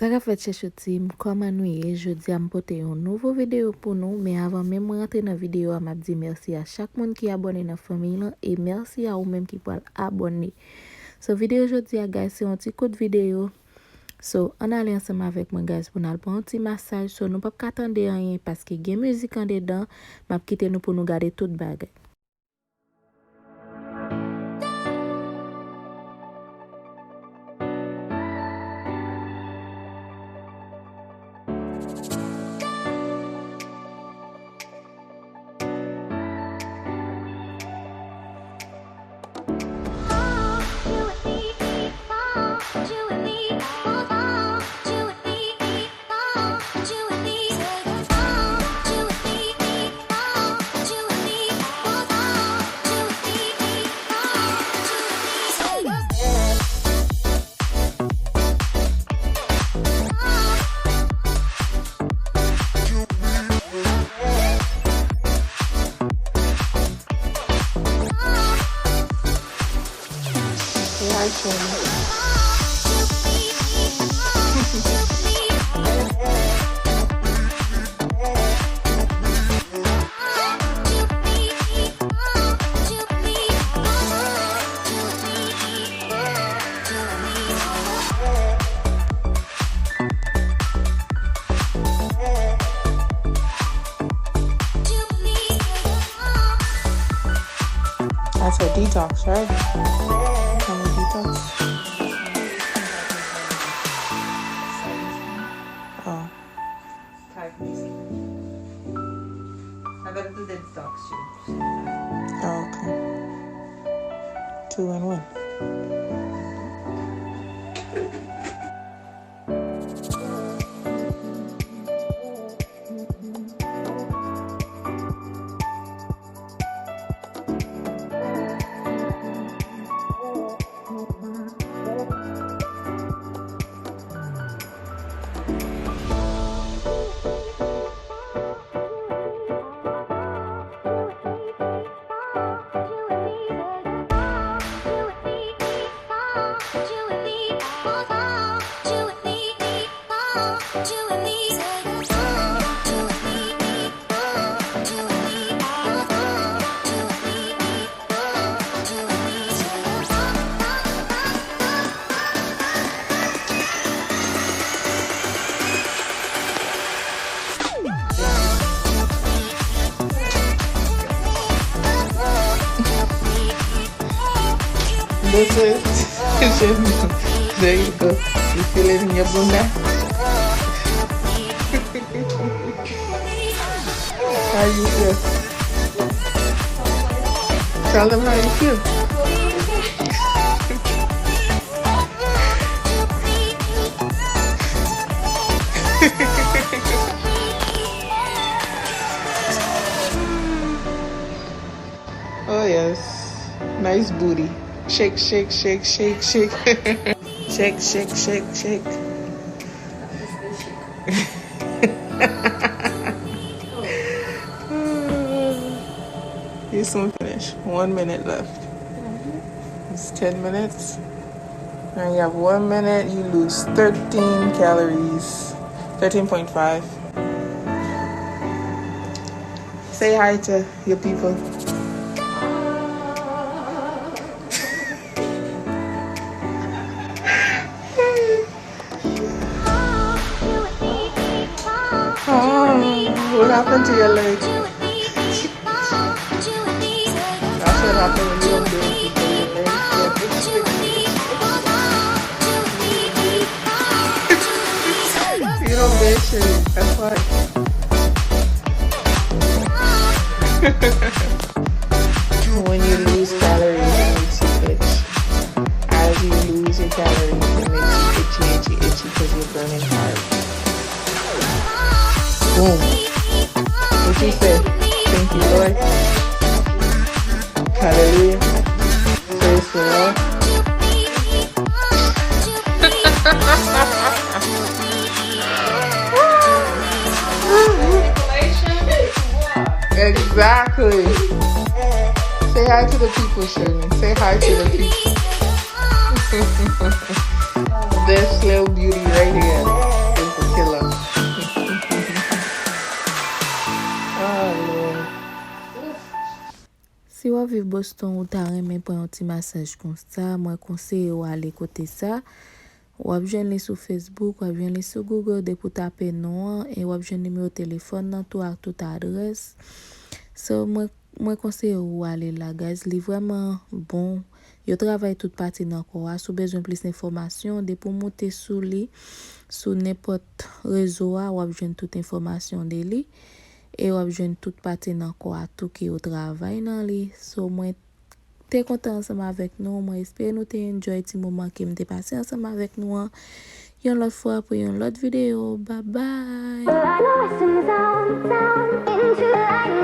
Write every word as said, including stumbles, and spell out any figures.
Sa k ap fèt chouchou team, kòman nou ye? Jodi a m pote yon nouvo videyo pou nou, men avan menm mwen rantre nan videyo a, m ap di mèsi a chak moun ki abòne nan fanmiy lan, e mèsi a ou menm ki pral abòne. So, videyo jodi a, guys, se yon ti kout videyo. So, ann ale ansanm avèk mwen, guys, pou n al pran yon ti masaj. So, nou p ap ka tande anyen paske gen mizik andedan. M ap kite nou pou nou gade tout bagay. Say hi, Shannon. That's a detox, right? Can we detox? Oh. Oh, okay. Two in one. This is There you go. You feel it in your bunda? How you feel? Tell them how you feel. Oh yes. Nice booty. Shake, shake, shake, shake, shake. Shake, shake, shake, shake. You soon finish. One minute left. It's ten minutes. Now you have one minute, you lose thirteen calories. Thirteen point five. Say hi to your people. Oh, what happened to your leg? That's what happened when you don't do it. You don't mention it. That's why. When you lose calories, it makes you itch. As you lose your calories, it makes you itchy, itchy, itchy because you're burning carbs. Boom. What you say? Thank you, Lord. Hallelujah. Praise the Lord. Exactly. Say hi to the people, Sherman. Say hi to the people. This little beauty right here. Si w ap viv Boston, ou ta renmen pran yon ti masaj konsa, mwen konseye w ale kote sa. W ap jwenn li sou Facebook, w ap jwenn li sou Google, depi w tape non an, e w ap jwenn nimewo telefòn nan tou ak tout adrès. So, mwen, mwen konseye w ale la, guys. Li vrèman bon. Yo travay tout pati nan kò a. Si w bezwen plis enfòmasyon, depi w moute sou li, sou nenpòt rezo a, w ap jwenn tout enfòmasyon de li. E w ap jwenn tout pati nan kò a tou ke yo travay nan li. So, mwen te kontan ansanm avèk nou. Mwen espere nou te enjoy ti moman ke m te pase ansanm avèk nou an. Yon lòt fwa pou yon lòt videyo. Bye bye! Blossoms on, on into light.